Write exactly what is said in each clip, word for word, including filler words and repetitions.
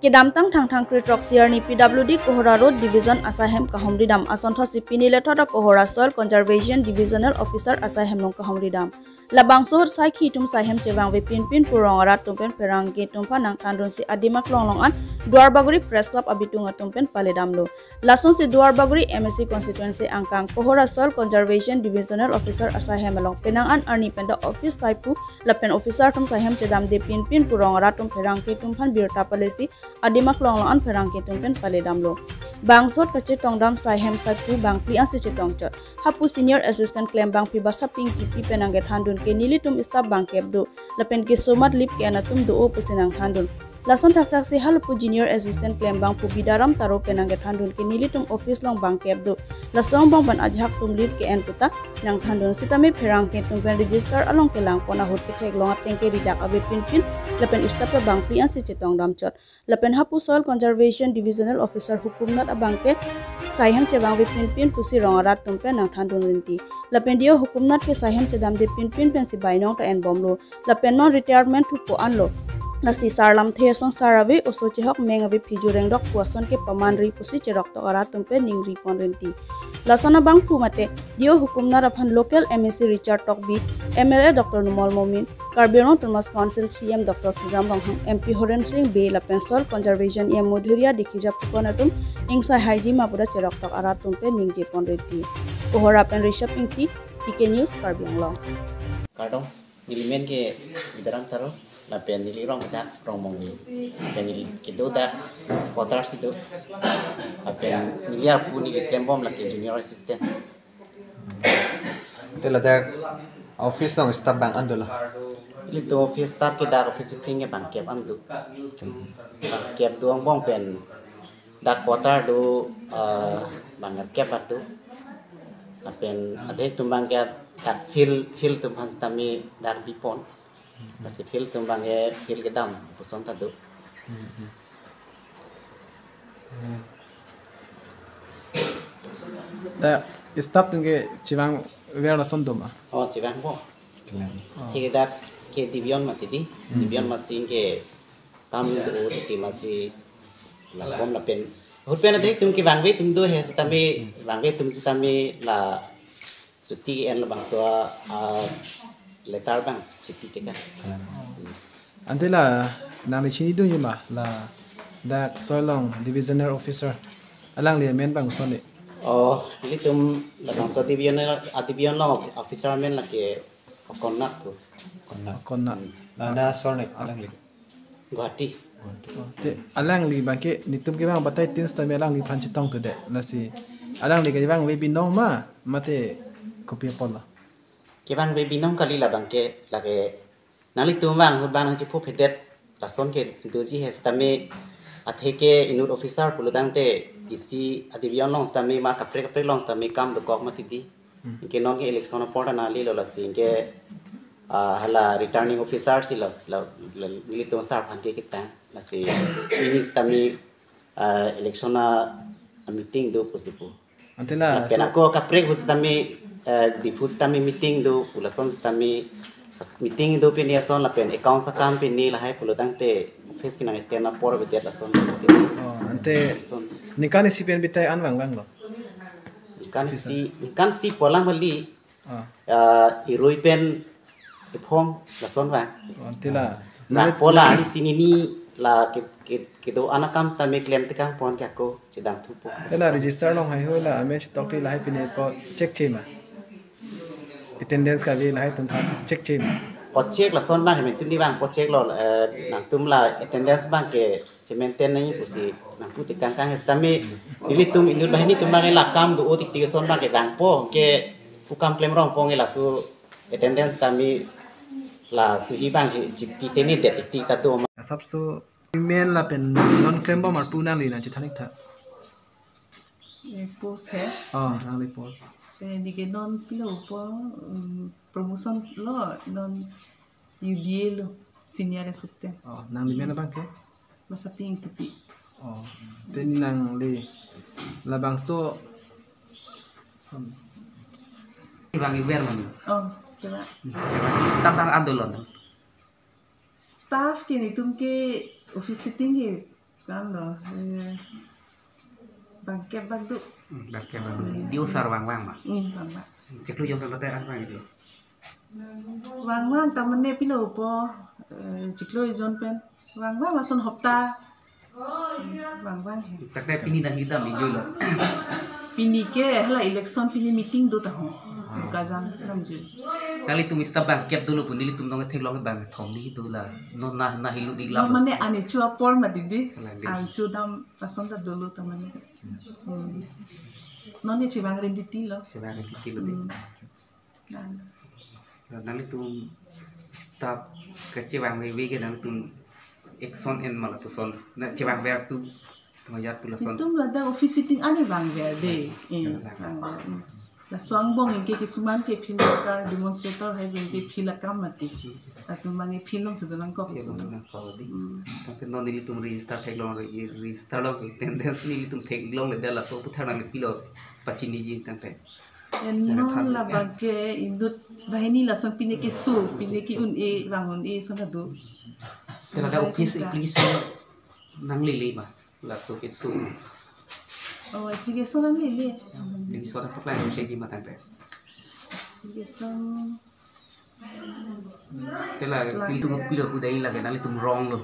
Kedamtang Thangthang kre-throksi arni P W D Kohora Road Division asaihem kahumridam asonthotsi pini lethot Kohora Soil Conservation Divisional Officer asaihem along kahumridam. Labangso ahut saikhi atum saihem chevangve pinpin pu rong arat atum pen pherangke atum aphan nangthandunsi adim aklong along an Duarbagori Press Club abitung atum pen paledamlo. Lasonsi Duarbagori M A C constituency angkang Kohora Soil Conservation Divisional Officer asaihem along penang an arni pen dak office saipu lapen officer atum saihem chedamde pinpin pu rong arat atum pherangke atum aphan birta palesi adim aklong along an pherangke atum pen paledamlo. Bangso ahut kachetongdam saihem saipu bangphli ansi chetongchot. Hapu Senior Assistant klembangpi Basaping Ingtipi pen nangkethandun ke nelitum staff bangkep do, lapen keso matlip ke-en atum do-o pusi nangthandun. Lason thakthaksi halapu Junior Assistant klembangpo Bidaram Taro pen nangkethandun ke nelitum office along bangkep do. Laso angbong pen ajahak atum lip ke-en puta nangthandun sitame pherangke atum pen register along kelangpon ahut ketheklong ateng ke ridak ave pinpin lapen staff ta bangphli ansi chetongdamchot. Lapen hapu Soil Conservation Divisional Officer Hukumnat abang ke saihem chevangve pinpin pusi rong arat atum pen nangthandun rinti. Lapen D O Hukumnat ke saihem chedamde pinpin pensi bainong ta enbomlo. Lapen non retirement thupo anlo. Lasi sar lamthe ason sar ave, oso chehok meng ave, phiju rengdok pu ason ke pamanri pusi cheroktok arat atum pen ningripon rinti. Lason abangphu mate D O Hukumnat aphan local M A C Richard Tokbi, M L A Doctor Numal Momin, Karbi Anglong Autonomous Council C E M Doctor Tuliram Ronghang, M P Horen Sing Bey lapen Soil Conservation E M Madhurya Dikhija pukon atum ingsai haiji ma pu ta cheroktok arat atum pen ningjepon rinti. Kohora pen Rishabh Ingti, T K News, Karbi Anglong. Kardom, neli men ke Bidaram Taro, lapen neli rong dak Rongmongve, lapen neli kedo dak quarter si do, lapen neli arpu neli klembom lake junior assistant. Te ladak office along staff bang-an dolo? Ilitum office staff ke dak office sitting ke bangkep an do. Bangkep do angbong pen dak quarter do, eh, bangkep an do. Lapen adhek atum abang ke dak field, field atum aphan sitame dak bipon. Lasi field atum abang ke field kedam puson ta do. Ta staff atum ke chevangver lason do ma? Oh, chevangpo. Kevang. Oh. Thik dak ke division mati di. Hmm. Division masing ke kam do titi masi la bom lapen. Ahut pen adhek atum kevangve atum do he sitame, vangve atum sitame la chuti en labangso a letter abang chipi teka. Ante la nangli chinidunji ma la dak Soil along Divisional Officer alangli amen abang kosonle? Oh, ilitum labangso divisional, a division along officer amen lake Konat ko. Konat. Konat. Hmm. Lada Sornek alangli? Guwahati. Oh, te alangli abang ke netum kevang batai tin sitame alangliphan chetongthudet. Lasi alangli kevangve binong ma mate kopi apotlo? Kevangve binong kali labang ke lake nanglitum vang ahut abang nangchiphu phedet lason ke doji he sitame athe ke inut officer pulotangte isi a division along sitame ma kaprek kaprek along sitame kam dokok mati di. Hmm. Anke non ke election apor ta nanglelo lasi anke, ah, hala returning officer si la, la, la, nelitum sar aphan ke ketang lasi pini sitame, ah, election a, a meeting do pusi pu. Ante la lapen so ako kaprek ahut sitame, eh, Diphu sitame meeting do, pu lason sitame meeting do pini ason lapen accounts akam pini lahai pulotangte office ke nang-attend apor avedet lason. Oh, ante lason. Ningkan isi pen bitai an vangvanglo? Ningkan isi, ningkan isi pu alam kali. Ah. Ah, irui pen iphong lason vang. Oh, ante la. Nang pola ari sinini la ke, ke, kedo-an akam sitame klem tekangpon ke ako chedamthupo. Te la register along haihui la amen chetok ti lahai pini po check che ma? Attendance kave lahai atum aphan check che ma? Po check lason abang he men tuni abang po check lo, eh, nangtum la attendance abang ke che-maintain nangji pusi nangpu tekangkang he sitame nelitum inut banghini atum abang ke la kam do-o tiktik ason abang ke vangpo ke pu kam klem rongpo ke laso attendance tame laso hi abang si, si pi tene det tik ta do ma. Asapso men lapen non klembom arpu nangli nangchethan ik tha. Eh, post he? Oh, nangli post. Eh, neli ke non pilo po, um, promotion lo, non U D A lo, senior assistant. Oh, nangli men abang ke? Basaping Ingtipi. Oh, te neli nangli labangso son. Bang iber man. Oh, coba. Staff abang an dolo. Staff ke netum ke office sitting ke Kan lo, eh, bangkep bak do. Hmm, bangkep bak do. Hmm. Diu sar vangvang ma? Hmm, vangvang. Chiklo jom lo te an vang itu. Vangvang ta mane pilo po, eh, chiklo jom pen. Vangvang lason hopta. Vangvang he. Takte pini nangli dam ingjoi lo. Pini ke hala election pini meeting do ta ho. Bukajang namjoi. Nanglitum staff bangkep dolo pu nelitum nong theklong bangthom ni do la. Non na na hilu di Non lam. Mane ani chu apor ma didi. Kalang di. Ang chu dam lason ta dolo ta mane. Hmm. Non ni chevang renditi lo. Chevang renditi lo di. Hmm. Nang. Nanglitum staff kachevang veve ke nanglitum action en ma lapuson. Na chevang ver tu tuma yat pu lason. Itum ladak office sitting ani vangver de. Eh, vangver. Vangver. Hmm. Laso angbong ke kisuman ke field worker, demonstrator hai ke field akam mati. Latum bang ke field along sudah nangkok. Iya, betul nangkok di. Hmm. Tapi non nelitum register theklong, register lo attendance nelitum theklong le laso puthar nangli pilo pachiniji tangte. Eh, non labang ke inut banghini lason pine keso, pine ke-un-e, vang un-e, sona do. Te ladak office application nanglele ma, laso keso. Oh, application nanglele. Di sona apply lo chegi matang pe. Application. Te la application pilo kudai lake nanglitum rong lo.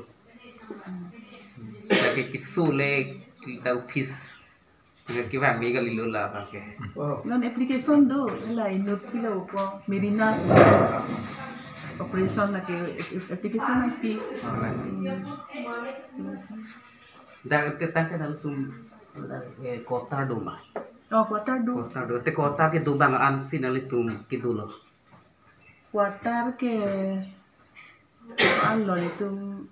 Lake keso le kita office. Nang kevang me kali lo labang ke. Oh. Non application do, la inut pilo ko, Merina operation lake application nangpi. Alright. Dak te tangte nanglitum, eh, quarter do ma? Oh, quarter do. Quarter do. Te quarter kedo bang ansi nanglitum kedo lo. Quarter ke an lo nelitum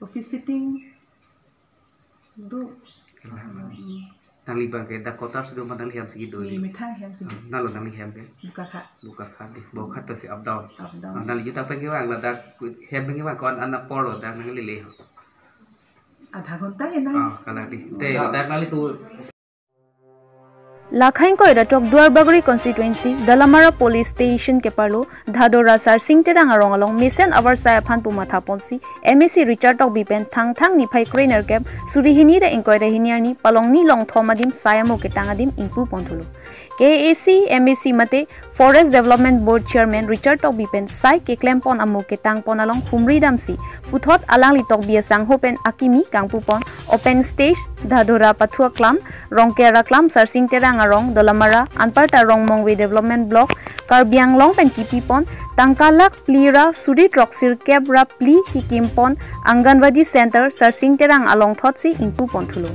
office sitting do. Hmm. Nangli bang ke dak quarter si do ma nangli hem si do. Ye, methang hem si do. Nalo nangli hem ke? Bokakhat. Bokakhat di. Bokakhat pasi up down. Up down. Ah, nangli juta pen kevang ladak hem pen kevang ko-an apor lo dak nanglele ho. Adha ghonta ke nang. Ah, kalang di. Te dak nanglitum Lakhang koi ratok Duarbagori constituency, Dalamara police station keparlo, Dhadora Sarsing Terang arong along mesen avarsai aphan pumatha ponsi, M A C Richard Tokbi pen Thangthang niphai krenerkep, suri hini ra ingkoi ra hini arni, palong ni longthom adim sai amo ketang adim ingpu ponthulo. K A A C M A C mate Forest Development Board Chairman Richard Tokbi pen sai keklem pon amo ketang pon along humri damsi, puthot alangli Tokbi asangho pen akimi kangpu pon, open stage, Dhadora Pathu Aklam, Rongker Aklam, Sarsing Terang arong, Dalamara, anparta Rongmongve Development Block, Karbi Anglong pen kipi pon, tangka lakh phli ra suri throksirkep ra phli kikim pon, Anganwadi Center, Sarsing Terang along thotsi ingpu ponthulo.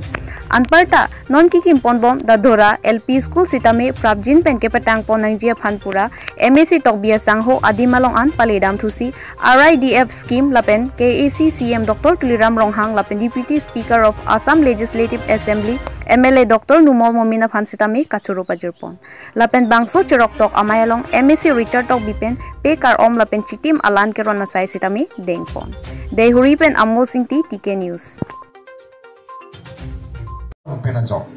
Anparta non kikim pon bom Dhadora L P School sitame prapjin pen kepetang pon nangji aphan pura M A C Tokbi asangho adim along an pale damthusi R I D F scheme lapen K A A C C M Doctor Tuliram Ronghang lapen Deputy Speaker of Assam Legislative Assembly M L A Doctor Numal Momin aphan sitame kachoro pajir pon. Lapen bangso cheroktok amei along M A C Richard Tokbi pen pe kar-om lapen chitim alan keron asai sitame deng pon. Deihori pen Amos Ingti, T K News. Pen ajok.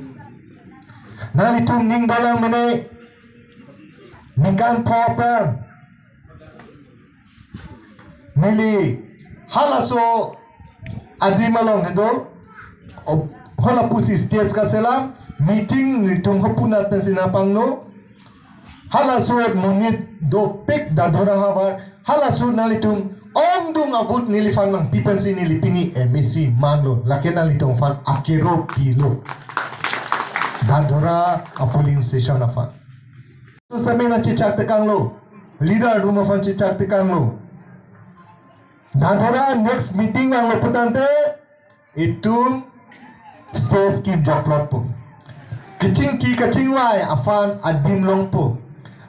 Nanglitum ning balang mene ningkan pho pen neli halaso adim along kedo, o, hala pusi stage kaselam, meeting nelitum hapunat pensi nangpangno, halaso monit dopik Dhadora havar, halaso nanglitum ongdung a-vote neliphan nangpi pensi neli pini M A C manlo, lake nanglitum aphan akero pilo. Dhadora a-polling station aphan. Same nangchechak tekanglo. Leader atum aphan chechak tekanglo. Dhadora next meeting vanglo putangte itum stage kimjok plot po. Kachingki kachingvai aphan adim longpo.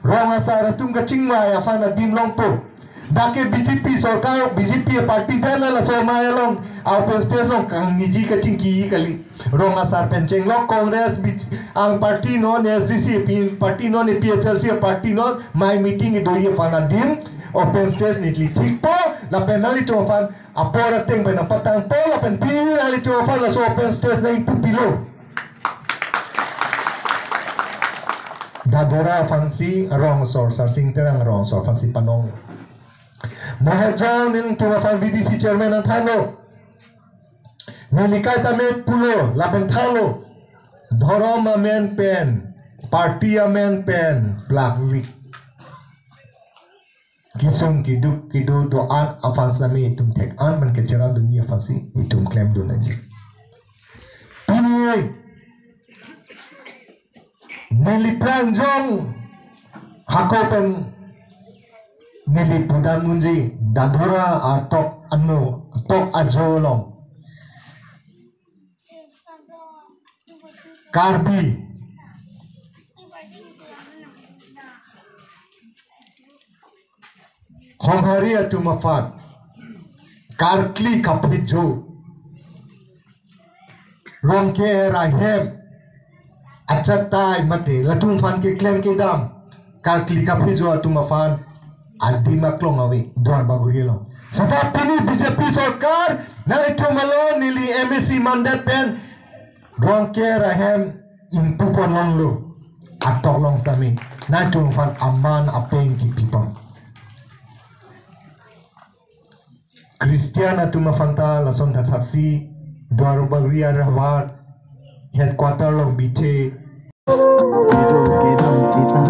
Rong asar atum kachingvai aphan adim longpo. Dak ke B J P sorkar, B J P party dala laso amei along open stage along kangniji kachingki kali. Rong asar pen chenglok Congress, B J P, ang party non, S D C P party non, A P H L C party non, amei meeting kedoji aphan adim, open stage nephli thikpo, lapen nanglitum aphan apor ateng pen nangpatangpo, lapen pini nanglitum aphan laso open stage nangpu pilo. Dhadora aphansi rong asor, Sarsing Terang rong asor aphansi panong. Mohejang nelitum aphan V D C chairman nangthanlo. Neli kaita me pulo lapen thanlo, dhorom amen pen, party amen pen plakvik. Kesung keduk kedo do-an aphan sami itum thek-an pen kecherap dunji aphansi itum klemdun nangji. Pini neli pranjong hako pen neli pudam ngunji, Dadora atok ano, tok ajo along. Karbi Honghari atum aphan karkli kaphit jo, Rongker ahem achatai mate latum aphan keklem kedam karkli kaphit jo atum aphan adim aklong ave Duarbagori along. Seta pini B J P sorkar nangtum along neli M A C mandat pen Rongker ahem ingpu pon longlo, atok along sami nangtum aphan aman apeng kipipon. Christian atum aphan ta lason thathaksi Duarbagori ahavar headquarter along bithe. Kedo kedam sita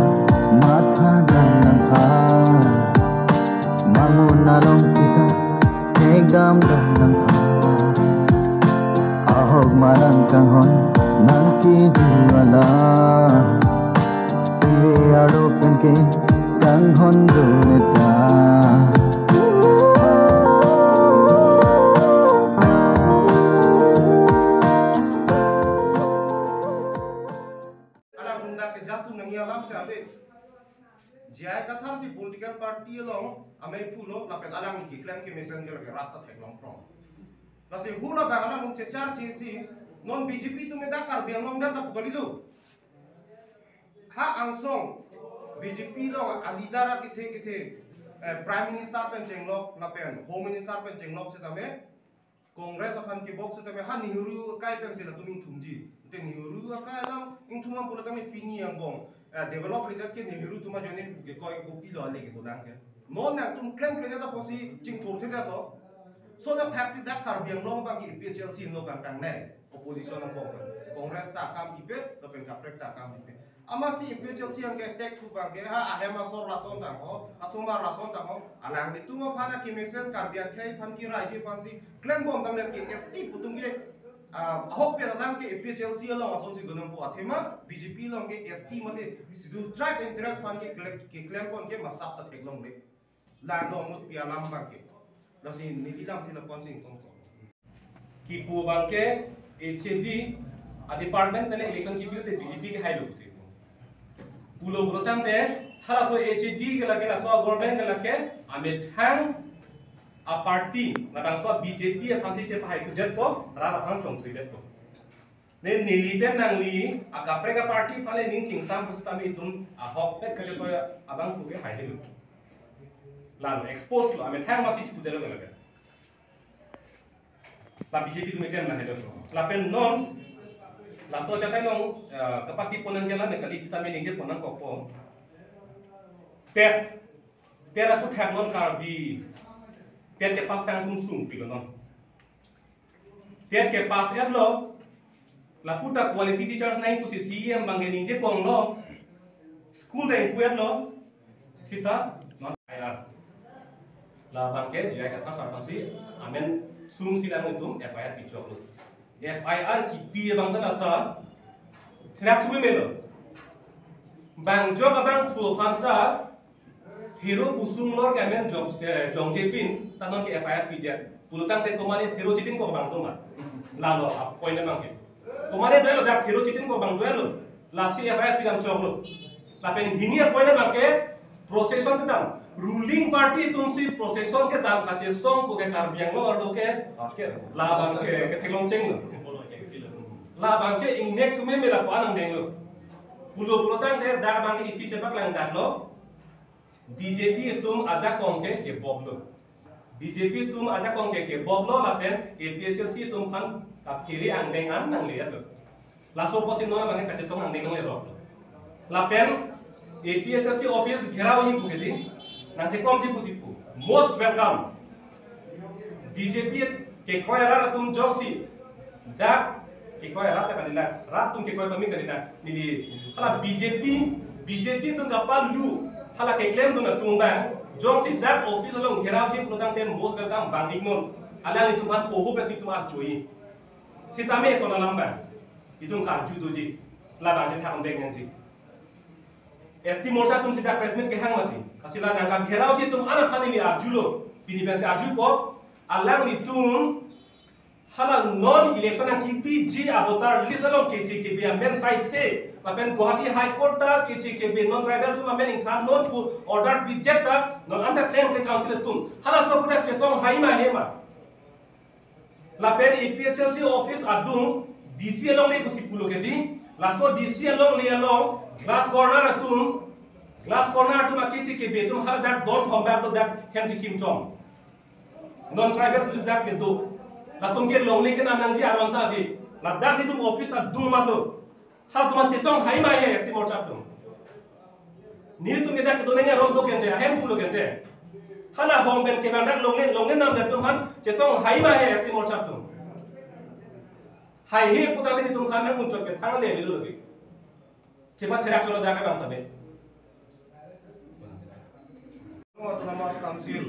matha dam nangpha, mangun along sita thekdam dam nangpha. Ahok marang kanghon nangkeju ala, singve arlo pen ke kanghon do neta. Alang hunda ke jatu nangji alam si ave. J I Kathar si political party along amei pulo lapen alang ni keklem kemesen ke lake rat ta theklong prong. Lasi hula bang alang hum chechar chesi non B J P atum dak Karbi Anglong dak ta pu kalilo. Ha angsong B J P along a leader akethe kethe, eh, Prime Minister pen chenglok lapen Home Minister pen chenglok setame Congress aphan kebok setame ha Nehru akai pensi latum ingthumji. Te Nehru akai alang ingthum ang pura tame pini angbong, eh, develop leader ke Nehru atum ajoine kekoi kopilo ale kedolang ke. Non nangtum klemkle ta pusi chingthur theda to. So na thaksi dak Karbi Anglong abang ke A P H L C no bang kangnai. Opposition angbong abang. Congress ta akam pipe, lapen kaprek ta akam pipe. Amatsi A P H L C abang ke tek thu abang ke ha ahem asor lason tangho, asomar lason tangho, alanglitum aphan akemesen Karbi akhei aphan kiraiji aphansi klembom tangdet ke S T pu atum ke, ah, ahokpet alam ke A P H L C along asonsi donangpo athema B J P along ke S T mate Scheduled Tribe interest aphan ke klem, keklem pon ke masap ta theklongle. La dongmut pi alam abang ke. Lasi neli lamthe lapuan si ingtong to. Kipu abang ke H A D a department pen election kipi te B J P ke hailo pusi pu. Pulo pulo tangte halaso H A D ke lake laso government ke lake amethang a party labangso B J P aphansi chepahai thudetpo, rat aphan chongthudetpo. Ne neli pen nangli akaprek a party aphan le ning chingsam pusitame itum ahokpet kachetoya abang pu ke haihelo. Lalo expose lo, amethang masi chipudelo ke lake. La B J P atum item nahelo. Lapen non laso achatai along, eh, kapati pon nangji alam ne kali sitame ningje pon nangkokpo. Tet, tet aphuthak non Karbi tet kepass tang atum sungpiklo non. Tet kepass etlo, lapu ta quality teachers nangji pusi C E M abang ke ningje konglo, school ta ingpu etlo, sita non F I R. Labang ke J I Kathar sar abangsi amen sungsi alanglitum F I R pichoklo. F I R kipi abang ta lata therak thumi melo. Bang jok abang pu aphan ta Hero pusung lor ke amen jok, eh, jongje pin, ta non ke F I R pidet. Pulotangte komatne hero cheating ko abang doma. Lalo, a point abang ke. Komatne doelo dak hero cheating ko abang doelo. Lasi F I R pidam choklo. Lapen hini a point abang ke procession kedam. Ruling party atumsi procession kedam kachesong pu ke Karbi Anglong arlo ke. Labang ke, ketheklong chenglo. Labang ke ingnek thume mela ko anang denglo. Pulo pulotangte dak abang ke isi chepaklangdaklo. B J P atum ajakong ke keboklo. B J P atum ajakong ke keboklo lapen A P H L C atum aphan kap iri angdeng an nangle-etlo. Laso apotsi non abang ke kachesong angdeng nangle-etlo. Lapen A P H L C office gherao ji pu ke di, nangchekomji pusi pu. Most welcome. B J P kekroi arat atum joksi Dak kekroi rat ta kalila, rat atum kekroi pame kalila, neli. Hala B J P, B J P atum kapalu, hala keklemdun atum abang, jongsi dak office along gherao ji pulotangte most welcome bang iknon. Alanglitum aphan poho pensi itum arju-i. Sitame eson alam abang itum karju doji, labang je thak bek nangji. S T Morcha atum sita press meet kehang mati. Lasi la nangkagherao ji atum an aphan neli arjulo. Pini pensi arjupo. Alanglitum hala non election nangkipiji a-voter list along K J K B amen saise, lapen Guwahati High Court ta K J K B non tribal atum amen ingthan non pu order pidet ta non anta klem ke council atum. Halaso aputhak chesong hai ma he ma. Lapen A P H L C office adung D C alongle pusi pulo ke di. Laso D C alongle along glass corner atum, glass corner atum a K J K B atum hadak don thom dak do dak hem chikim chom. Non tribal atum dak kedo. Latum ke longle kenam nangji aron ta ave. Ladak nelitum office adung marlo. Halatum an chesong hai ma he S T Morcha atum. Nelitum ke dak kedo nangji aron do kente, ahem pulo kente. Hala hong pen kevang dak longle, longle namdet atum aphan chesong hai ma he S T Morcha atum. Haihe putangte nelitum aphan nang unchot ke thang le milo lagi. Chepatherak cholo dak abang tame. Autonomous Council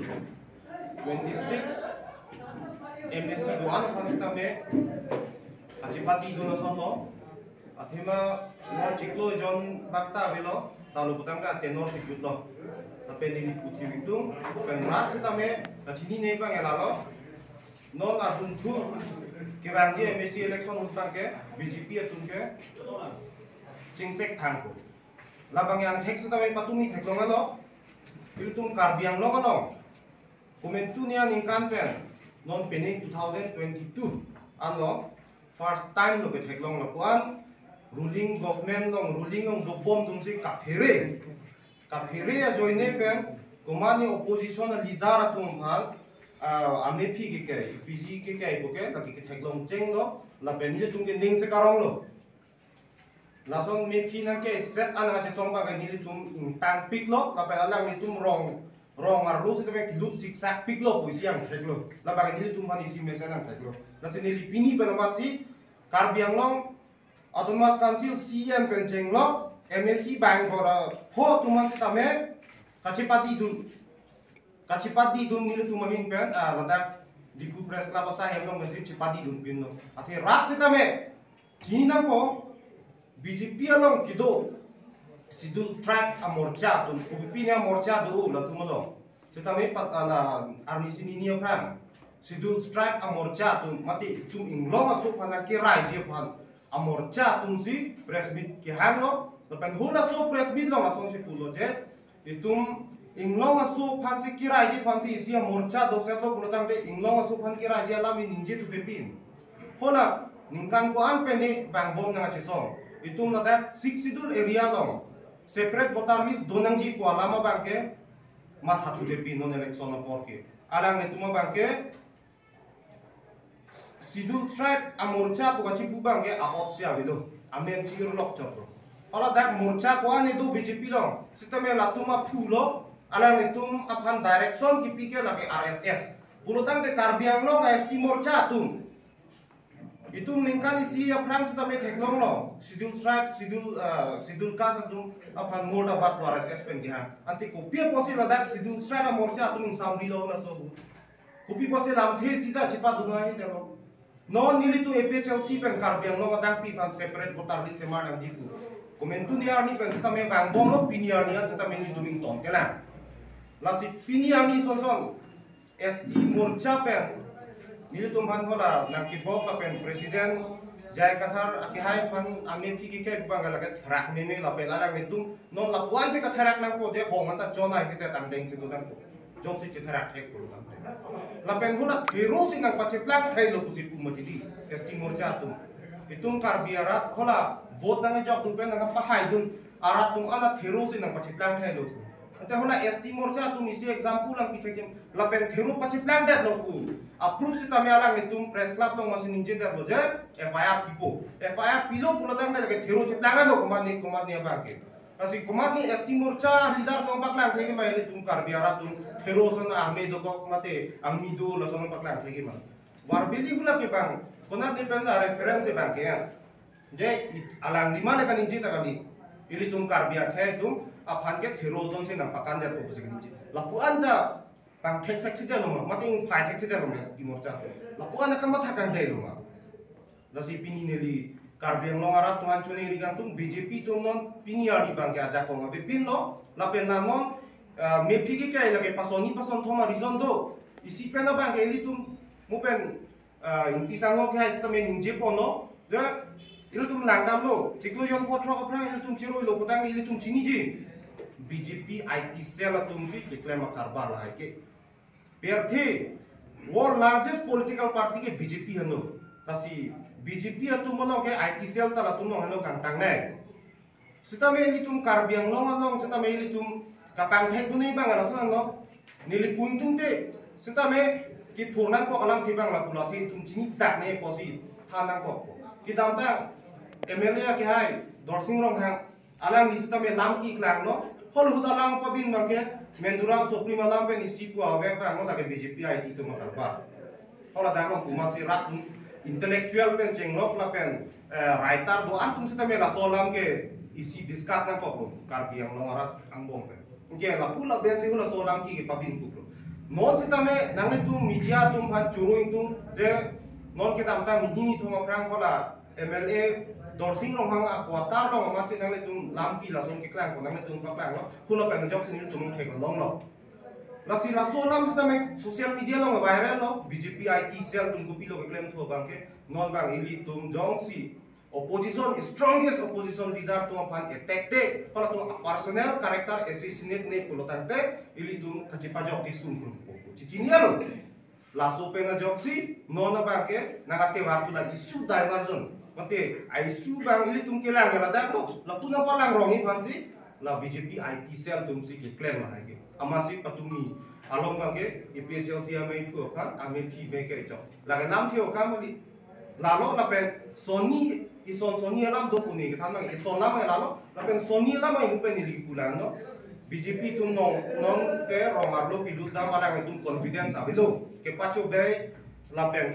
twenty-six M A C do-an aphan sitame kachepatidun asonlo. Athema non chiklo jon bak ta avelo, talo putangte tenor chikjutlo. Lapen neli puthi itum pen rat sitame kachinine abang lalo. Non adunthu kevangji M A C election ahut tangte B J P atum ke chingsek thangpo. Labang angthek sitame patumi theklong alo. Ilitum Karbi Anglong along komantu ni aningkan pen non pening two thousand twenty-two anlo first time lo ketheklong lapuan ruling government along, ruling along dobom atumsi kaphere, kaphere ajoine pen komatne opposition a-leader atum aphan, ah, amephi kekai, Fiji kekai puke lake ketheklong chenglo, lapen nelitum ke ning se karonglo. Lason mephi nangke set an nangkachesong abang nelitum ingtangpiklo, lapen alanglitum rong, rong arlo sitame kilut siksak piklo pusi angtheklo. Labang nelitum aphan isi mesen angtheklo. Lasi neli pini pen amatsi Karbi Anglong Autonomous Council C E M pen chenglok M A C bang bora pho atum an sitame kachepatidun. Kachepatidun nelitum ahin pen, ah, ladak Diphu Press Club asai hem along masi chepatidun pinlo. Athe rat sitame chinine po, B J P along kedo Scheduled Tribe amorcha atum, kopi pine amorcha do latum along. Sitame pat ala arni sini ni aphrang Scheduled Tribe amorcha atum mate itum inglong aso aphan keraiji aphan amorcha atumsi press meet kehanglo. Lapen halaso press meet along asonsi pulo je, itum inglong aso aphansi keraiji aphansi isi amorcha dosetlo pulotangte inglong aso aphan keraiji alam ningje thutepin. Hala ningkan ko-an pen ne vangbom nangkachesong. Itum ladak Sixth Schedule area along separate voter list do nangji pu alam abangke matha thutepin non election apor ke. Alanglitum abangke Scheduled Tribe amorcha pu kachipu abangke a-otsi avelo. Amen chirlok chotlo. Hala dak morcha ko-an do B J P along. Sitame latum aphulo, alanglitum aphan direction kipi ke lake R S S. Pulotangte Karbi Anglong a-S T morcha atum, itum ningkan isi aphrang sitame theklonglo. Scheduled Tribe, Scheduled, ah, Scheduled Caste atum aphan murdabat pu R S S pen kehang. Ante kopi apotsi ladak Scheduled Tribe amorcha atum ingsamrilo laso ahut? Kopi apotsi lamthe sita chepadun ahi telo? Non nelitum A P H L C pen Karbi Anglong adang pi aphan separate voter list semar nangji pu komantu ni arni pen sitame vangbomlo, pini arni an sitame nelitum ingtong kelang. Lasi pini arni sonson S T morcha pen nelitum aphan hala nangkebok lapen President J I Kathar akehai aphan amephi keke abang lake therak meme lapen alanglitum non lapuansi katherak nangpo je hong anta chonai kete tangdeng si dodang po. Jongsi chetherak thek pulotangte. Lapen hala thero si nangpacheplang thailo pusi pu mati di S T morcha atum. Itum Karbi arat hala vote nangkejok atum pen nangpahaidun arat atum ana thero si nangpacheplang thailo pu. Ante hala S T morcha atum isi example nangpi thekji. Lapen thero pacheplangdetlo pu a-proof sitame alanglitum press club along masi ningjedetlo je F I R pipo. F I R pilo pulotangte lake thero cheplanglo komatne komatne abangke. Lasi komatne S T morcha leader atum paklang thekji ma, ilitum Karbi arat atum thero ason army dokok mate army do lason paklang thekji ma? Marbeli hula ke bang, konat ni pen ta reference bang ke ya. Je i- alang lima le kaningje ta kali. Ilitum Karbi akhei atum aphan ke thero jon si nangpakan jat ko pusi kaningje. Lapu-an ta bang thek thek thidelo ma, mate ingphai thek thidelo ma, Kuki Morcha. Lapu-an ta kamatha kangdelo ma. Lasi pini neli Karbi Anglong arat tuan chuni ri kangtung, B J P atum non pini arni bang ke ajakong avepinlo, lapen la non, ah, mephi ke kai lake pasonni pasonthom a reason do. Isi pen abang ke ilitum mo pen, ah, Ingti Sangho ke hai sitame ningje ponlo. Je ilitum langdamlo, chiklo jon pho throk aphrang ilitum chiruilo putang ilitum chiniji. B J P I T cell atum si keklem akarbar lahai ke. Pirthe world largest political party ke B J P henlo. Lasi B J P atum along ke I T cell ta latum along henlo kangtangnei. Sitame ilitum Karbi Anglong along sitame ilitum kapangthek dunji bang lason lo. Neli pu ingtungte sitame kephur nangkok alamthe bang lapu la athe itum chinidak ne pusi than nangkok. Kedamtang M L A akehai Dorsing Ronghang, alangli sitame lam keklanglo. Hol ahut alam pabin bang ke Menduram Soprim alam pen isi pu avek bang lo lake B J P I T atum akarbar. Hol adang lo pu masi rat atum intellectual pen chenglok lapen, eh, writer do-an atum sitame laso alam ke isi discuss nangkoklo Karbi Anglong arat angbong pen. Anke lapu lapen si hula laso alam ke pabin kuklo. Non sitame nanglitum media atum aphan choro ingtung je non kedamtang nihini thom aphrang hula M L A Dorsing Ronghang a-quarter along amatsi nanglitum lam ke lason keklang ko nanglitum paklanglo. Hula pen ajoksi nelitum theklonglo. Lasi laso alam sitame social media along viral lo, B J P I T cell atum kopilo keklem thu abang ke, non bang ilitum jongsi opposition, strongest opposition leader atum aphan attack te, halatum a-personal character assassinate ne pulo tangte, ilitum kachepajok di sungkrum po. Chichinilo. Laso pen ajoksi, non abang ke, nang ate wartu la issue diversion. Mate, a-issue bang ilitum kelang ya ladak lo, lapu nangpalangrongji aphansi, la B J P I T cell atum si keklem lahai ke. Amatsi patumi along bang ke, A P H L C amei thu aphan, amei phi mei ke chok. Lake lamthe o kam ali. Lalo lapen sonni, ison sonni alam do puni kethan bang, ison lam lalo, lapen sonni alam ai mu pen ili pulang no. B J P atum non, non ke rong arlo kelut dam alang atum confidence avelo. Kepachobei lapen